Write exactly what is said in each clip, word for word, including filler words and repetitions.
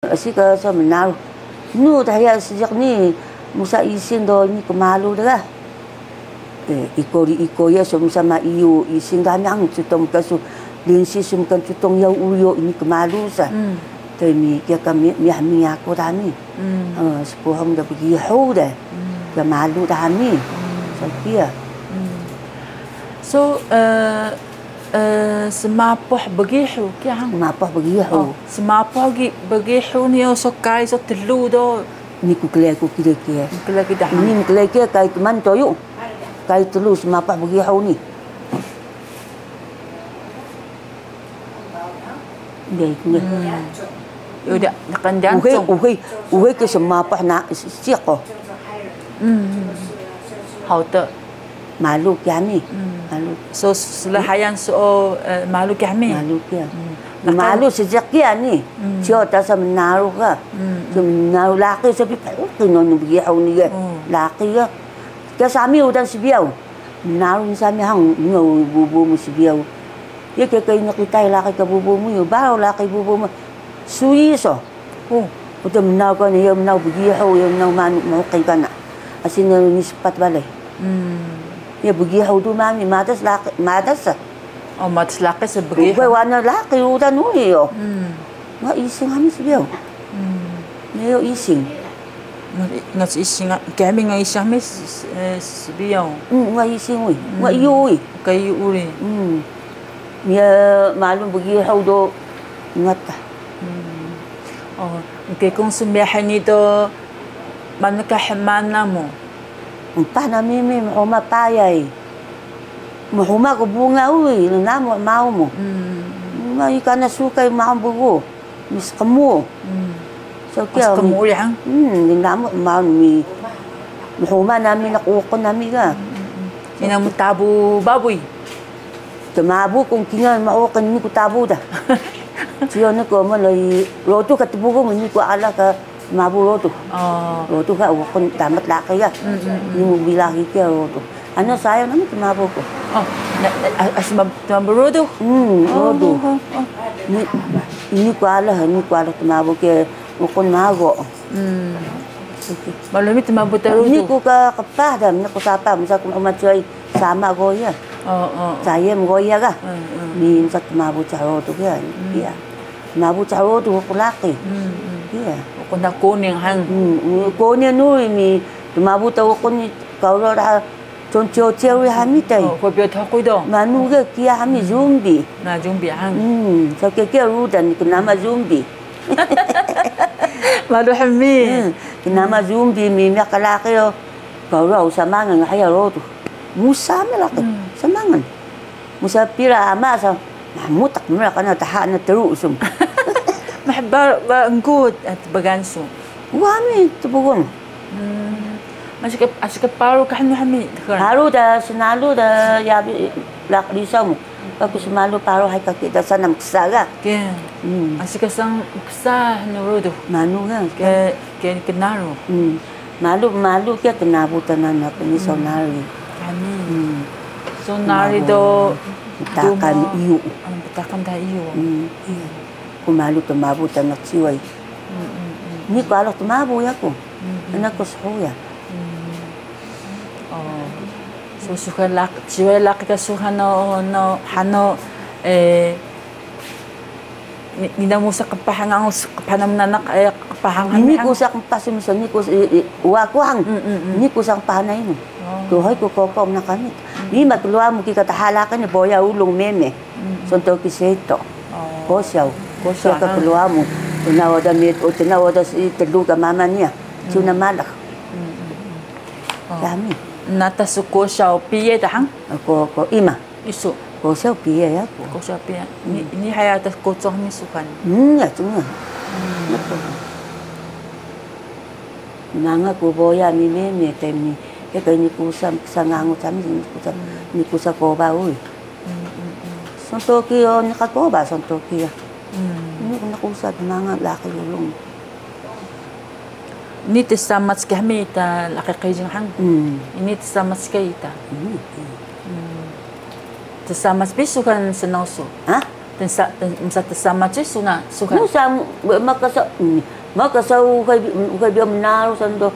Asi ka so mnarux. Nu dha ya seejiq ni musa ising do ini kmalu dga. Iko ri iko ya so musa ma iyu ising dami ang cutong ka su linsi su mkan cutong ya uyo ini kmalu sa. Tmi kiya ka miyah mi yaku dami. Spuhung da bgihur da. Kiya malu dami. So kiya. So, smapuh bgihur kiya hang? Smapuh bgihur. Smapuh bgihur ni o so kai so tlu do. Ini ku klai ku kida kiya. Ini ku klai kiya kai tman toyu. Kai tlu smapuh bgihur ni. Uxe, uxe, uxe ke smapuh na siqo. Hau to. Malu kiya ni. Malu. So slhayan so malu kiya mi. Malu kiya. Malu seejiq kiya ni. Ciyo ta sa mnarux ka. So mnarux laqi so bi pqun no bgihur ni ga. Laqi ga. Kiya sami udan sbiyaw. Mnarux sami hang, ngaw bubu mu sbiyaw. Ye ke ke ini qitay laqi ka bubu mu, ye baraw laqi bubu mu. Suyi so. Uta mnarux kana, ye mnarux bgihur, ye mnarux manu, mhuqil kana. Asi na ni spat balay. Ye bgihur do mami, madas laqi, madas sa. O, madas laqi sa bgihur. Uxe wana laqi udan uyi yo. Nga ising hami sbiyaw. Ni yo ising. Nga ising, kami nga ising hami sbiyaw. Nga ising uyi. Nga iyo uyi. Ka iyo uri. Niya malu bgihur do ngata. O, ke kung smiyax ni do manu ka hmana mu? Mpah na mimi mhuma payay. Mhuma ku bunga uyi, namu mau mu. Nga ika na sukay mau bugu. Msqmu. So kiya. Msqmu uri hang? Namu mau mi. Mhuma nami naq uqun nami ga. Ina mtabu babuy. Tmabu kung kingal ma uqun ni ku tabu da. Ciyo ni ku mlay rodu ka tbugu ni ku ala ka tmabu rodu. Rodu ka uqun damat laqi ga. Ni mu bilaqi kiya rodu. Ano sayang nami tmabu ku. Tmabu rodu? Rodu. Ni ku ala, ni ku ala tmabu ke uqun mago. Malu mi tmabu ta rodu. Ni ku ka qpah da, ni ku sapa, msa ku mhuma ciyo sama goya. Saya mgoya ga. Ni msa tmabu ciyo rodu ga. Iya. Tmabu ciyo rodu uqun laqi. Iya. Uqun na kuning hang. Kuning nu ni tmabu ta uqun ni kawro da. Cong ciyo ciyo uri hami tay. Ko biyo thakuy do. Manu ga kiya hami zumbi. Na zumbi hang. So kiya kiya rudan ni knama zumbi. Malu hami. Knama zumbi mi miya ka laqi o. Kawro usa mangan haya rodu. Musa mi laqi. Samangan. Musa pira ama sa. Nah, mutak mera kana taha na teru sum. Mahbar ba engkut at bagansu. Wami tebugong. Asi ka, asi ka paru ka hnu hami. Paru da snalu da yabi laq risaw mu. Aku smalu paru hay kaki da sanam ksa ga. Ke. Asi ka sang ksa hnu rudu. Manu ga. Ke, ke knaru. Malu, malu kiya tnabu ta nanaq ni so nari. Ani. So nari do mtakan iyu. Mtakan da iyu. Ku malu tmabu ta nanaq ciway. Ni ku alux tmabu yaku. Ana ku shuya. So suxan laq, ciway laqi ka suxan no, no, hano, Ni, ina musa qpahan, qpahan mnanaq, qpahan. Ini ku sa qpahan musa, ini ku waku hang. Ini ku sa qpahan inu. Tuhay ku koko mnaqan ni. Ni ma klwa mu kika tahala ka ni boya ulung meme. Sonto ki seto. Kosyaw. Kosyaw ka klwa mu. Tuna wada met, tuna wada si telu ka mama niya. Tuna malak. Kami. Nata su kosyaw piye ta hang? Ko, ko ima. Isu. Kosyaw piya yaku. Kosyaw piya. Ni, ni haya atas kocong ni sukan. Hmm, ya cuma. Nanga ku boya ni meme temi. Ya kay ni kusa, kusa ngangu tami, ni kusa, ni kusa koba ui. Sontoki o ni ka koba, sontoki ya. Ni kuna kusa nanga laqi ulung. Ni tsa mac ka hami ta laqi qijing hang. Ini tsa mac ka ita. Tsa mac pisu kan snaw su. Ha? Tnsa, tn-, msa tnsama cus na suxan. Musa, maka sa, mm, maka sa uxay bi, uxay bi mnaru san do.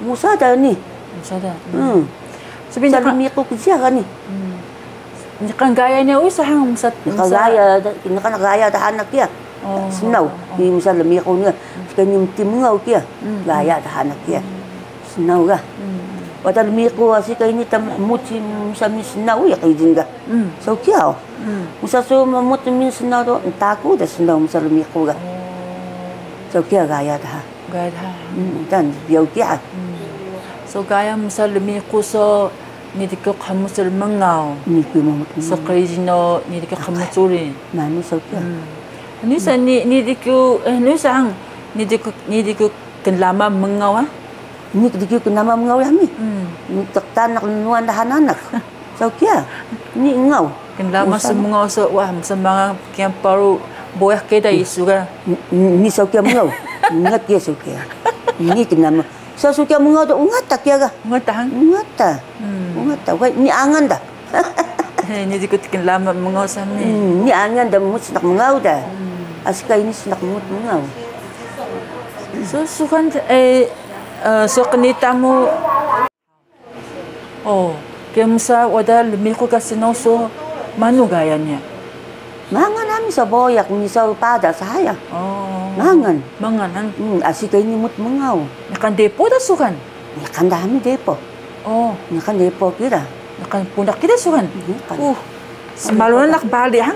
Musa da ni. Musa da. Mm. Sabi sa niqan lmiqu kiya ka ni. Mm. Niqan gaya niya usa han msa, niqan msa gaya da, niqan gaya da hanak kiya. Oh, snaw. Oh, oh. Ni msa lmiqu niya. Ska ni mti mngaw kiya. Mm. Gaya da hanak kiya. Mm. Snaw ga. Mm. Wada lmiqu asi ka ini ta hmut si msa mi snaw ya ka ijin ga. Mm. Saw kiya o. Mm. Msa su hmut mi snaw do, ntaku da snaw msa lmiqu ga. Oh. Saw kiya gaya da. Gaya da. Mm, dan biyaw kiya. Mm. So gaya msa lmiqu so, ni diku qhmut rmngaw. Ni diku qhmut rmngaw. So qrijin o ni diku qhmut uri. Manu saw kiya. Mm. Ni sa ni, ni diku, eh, ni sa ang, ni diku, ni diku knlama mngaw, ah? Ni diku knlama mngaw ya mi. Mm. Ni tktanaq nuwan da hananak. Saw kiya, ni ngaw. Knlama smngaw so, wah, msa mangal kiya paru boyah kida isu ga. Ni, ni, ni saw kiya mngaw. Ungat kiya saw kiya. Ni knlama. Saw saw kiya mngaw do ungat ta kiya ga. Ungat ta han? Ungat ta. Hmm. Ungat ta. Wah, ni angan da. He, ni diku knlama mngaw sa mi. Hmm, ni angan da mut snaq mngaw da. Hmm. Asi ka ini snaq mut mngaw. So, suxan, eh, eh, so qnita mu. Oh, kiya msa wada lmiqu ka snaw so, manu gaya niya? Mangal nami sa boyak, ni sa padas saya. Oh. Mangal. Mangal, han? Hmm, asi ka ini mut mngaw. Niqan depo da suxan? Niqan da hami depo. Oh. Niqan depo kida. Niqan pundaq kida suxan? Niqan. Uh, smalu nanaq bale, han?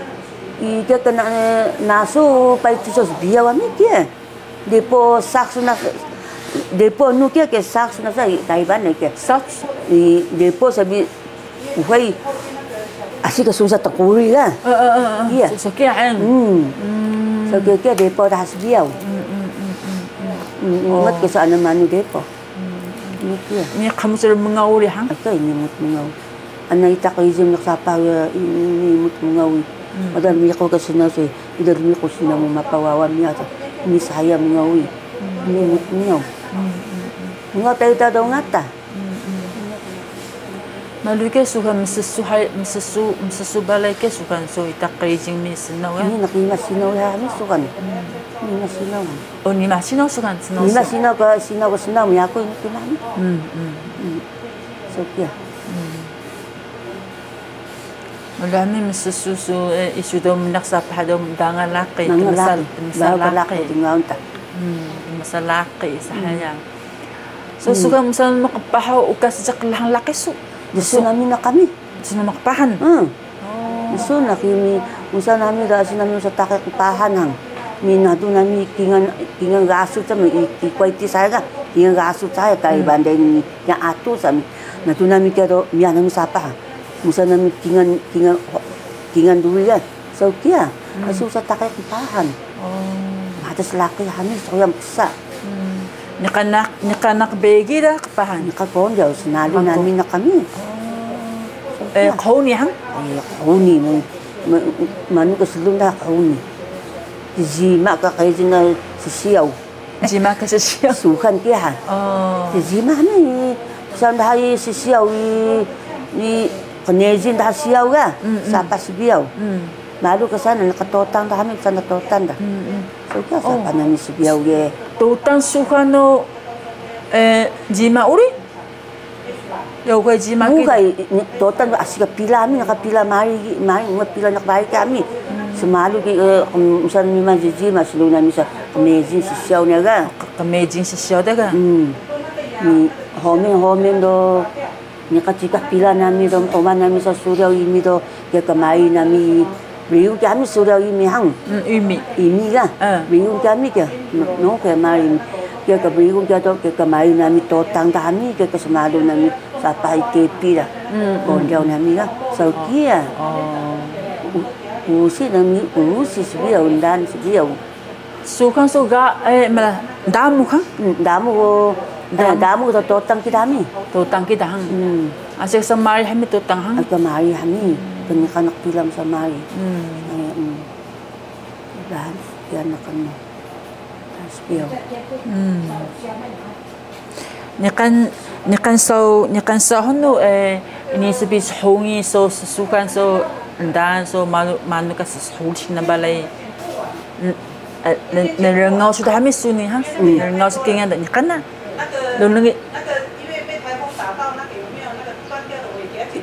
Ika kna, eh, nasu pay tusos biyaw ami kiya. Depo saq suna, depo nu kiya ke saq suna sa i Taiwan ne ke. Saq? I depo sabi uxay asi ka susa tquri ga. Eh, eh, eh, eh. Iya. So, so kiya, en. Hmm. Hmm. So kiya, kiya depo daha sbiyaw. Hmm, hmm, hmm, hmm, hmm. Hmm, oh. Ungat ke so ana manu depo. Hmm. Ini kiya. Ni qhmut rmngaw uri, han? Aka ini mut mngaw. Ana ita qrijin naq sapah ga ini mut mngaw. Hmm. Wada lmiqu ka snaw so, ida lmiqu snaw mu mapa wawa miya ta. Ini saya mngaw. Hmm. Ini mut mngaw. Hmm, hmm, hmm. Mngaw ta ita do ngata. Hmm, hmm. Malu ke suxan mssu hay, mssu, mssu balay ke suxan so ita qrijin mi snaw ya. Ini naq ima snaw ya, mi suxan. Hmm. Ima snaw. Oh, nima snaw suxan, snaw. Nima snaw ka, snaw ka snaw mi aku ini kina mi. Hmm, hmm. Hmm. So kiya. Hmm. Wala mi mssu su, eh, isu do mnaq sapah do mdanga laqi, mdanga laqi. Msa laqi. Bawa laqi. Tngaw ta. Hmm, msa laqi sahaya. Hmm. So, hmm, suxan msa mqpahan uka seejiq qlahang laqi su? Dsun nami naq kami. Dsun mqpahan? Hmm. Oh. Dsun naq kami, msa nami da, dsun nami msa taqi qpahan han. Mi nadu nami kingal, kingal gasut sami, i, i kwai ti saya ga, kingal gasut saya kai, hmm, bandeng ni, ya atu sami. Nadu nami kiya do, miya nami sapah. Msa nami kingal, kingal, kingal duri ya. Saw kiya, hmm, asi usa taqi qpahan. Oh. Madas laqi hami, soyang psa. Hmm. Niqan naq, niqan naq begi da qpahan? Niqan konjaw, snalu nami naq kami. Oh. Saw kiya. Eh, qhuni han? Eh, qhuni, ma-, ma-, manu ka slun da qhuni. Jima ka qrijin na ssiyaw. Jima ka ssiyaw. Suxan kiya ha. Oh. Jima ni, psaan daha i ssiyaw i, i qnejin daha siyaw ga, mm, mm, sapah sbiyaw. Mm. Malu ka sana, naq totang daha mi, sana totang da. Mm, mm. So kiya, oh, sapah nami sbiyaw ge. Totang suxan o, eh, jima uri? Ya, uxay jima ki. Uxay, ni, totang asi ka pila mi, naq pila mari, mari, naq pila naq bari kami. Hmm. Smalu ki, eh, msa nami ma jijima, slun nami sa, qmejin ssiyaw na ga. Q-, qmejin ssiyaw da ga. Hmm. Ni, homin, homin do, niqan cika pila nami do, toma nami sa sriyaw imi do, kiya ka mari nami, Briyung kami sriyaw imi han. Mm, imi. Imi ga. Ah. Briyung kami kiya. No, no, kiya mari. Kiya ka briyung kiya do, kiya ka mari nami totang kami, kiya ka smalu nami sapah i tepi da. Mm, mm. Konjaw nami ga. Saw kiya. Oh. U-, usi nami, usi sbiyaw, ndaan sbiyaw. Suxan so ga, eh, mala, damu han? Hmm, damu ko, eh, damu. Damu ko totang kida mi. Totang kida han. Hmm. Asi ka sa mari hami totang han. Asi ka mari hami. Kani kanak pila msa mari. Hmm. Eh, hmm. Dahan, ya nakan mo. Spiyo. Hmm. Niqan, niqan saw, niqan saw hnu, eh, ini sbi shungi so, suxan so, Ndaan so manu, manu ka shulis na balay. N-, eh, n-, nrngaw su dami suni ha? Nrngaw su kingal da niqan na. Lnlngi.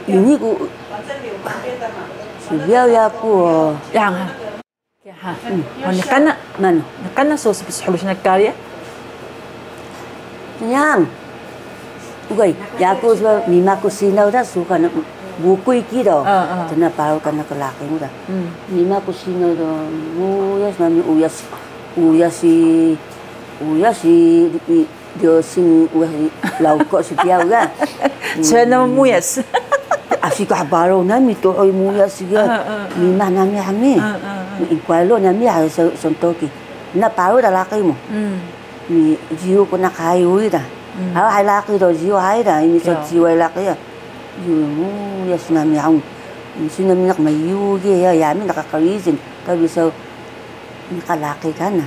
Ini ku sbiyaw yaku o. Yang ha. Oh, niqan na. Manu? Niqan na so shulis na kari ya? Yang. Uka, yaku so mima ku sinaw da suka na bukuy kido. Tna paru kana ka laqi mu da. Mima ku sinaw do, uyas nami uyas, uyas i, uyas i, i, Dosing wah lauko sbiyaw ga. Cuna muyas. Asi ka baro nami tuhuy muyas ga. Mimah nami hami. Inkwalo nami ha sontoki. Na paru da laqi mu. Ni jiyu ku naq hay uyi da. Awa hay laqi do jiyu hay da. Ini so jiyu hay laqi ya. Jiyu muyas nami haung. Ini sina minaq mayu ge ya, yami naq ka karijin. Tabi so Niqan laqi kana.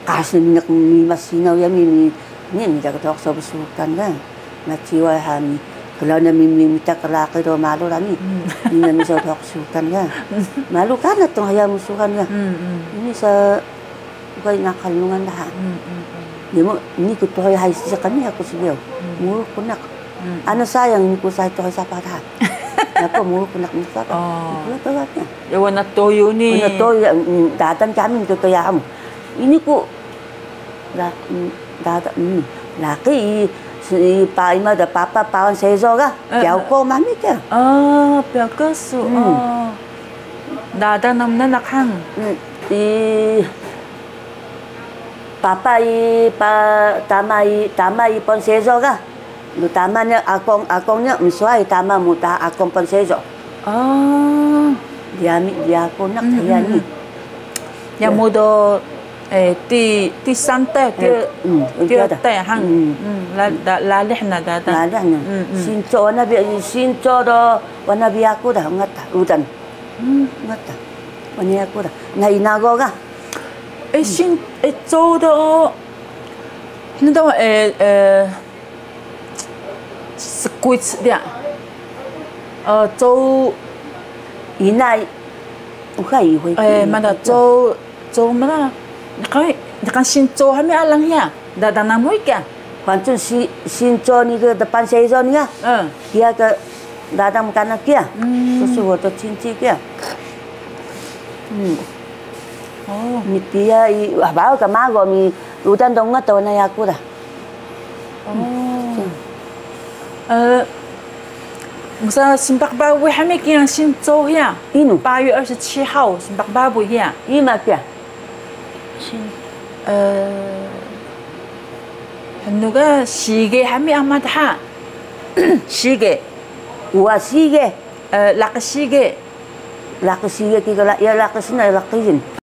Mqas ni mniq mima sinaw yami ni, ni mniq ka dhuq so bsukan ga. Maciway ha mi, klaun nami mita ka laqi do malu rami. Ni nami so dhuq sukan ga. Malu kana tong haya msukan ga. Ini sa uka ina qalungan daha. Ni mu, ni ku tuhuy hay sisaq kami aku sbiyaw. Muruk ku naq. Ana sayang ini ku sahay tuhuy sapah daha. Napa muruk ku naq msaka. Ku tuhuy. Ya, wana toyo ni. Wana toyo, mm, dadan kami mttoya amu. Ini ku da-, mm, dadan, mm, laqi i, si, i pa ima da papa pawan sezo ga. Piyaw ko mami ka. Ah, piyaw ko su. Dadan nam nanak hang. Mm, i papa i pa tama i, tama i pon sezo ga. Lu tama niya akong, akong niya msuway tama mu ta akong pon sezo. Diyami diyaku naq hiya ni. Ya mu do, eh, ti, ti san te, ti, ti te hang. La, da, lalih na da, da. Lalih na. Sinco wana bi, sinco do wana bi yaku da, ngata, udan. Ngata. Wana yaku da. Na inago ga. Eh, sin, eh, co do. Hnu do, eh, eh, Squid diya. Eh, cow. Inay. Uxay, uxay. Eh, mada cow, cow mada. Niqan, niqan sinco hami alang hiya. Dadan namu ka. Pancun si, sinco ni ka depan sezo ni ka. Eh. Kiya ka dadan mkana kiya. Susu woto cinci kiya. Hmm. Oh. Ni kiya i, ah, baru ka mago mi udan do ngata wana yaku da. Oh. Eh, musa Smpak Babuy hami kingal sinco hiya. Inu? 八月二十七号 Smpak Babuy hiya. Ima kiya? Sin-, eh, hnu ga sige hami ama dha. Sige. Uwa sige. Eh, laqi sige. Laqi sige ki ga la-, ya laqi sina, ya laqi jin.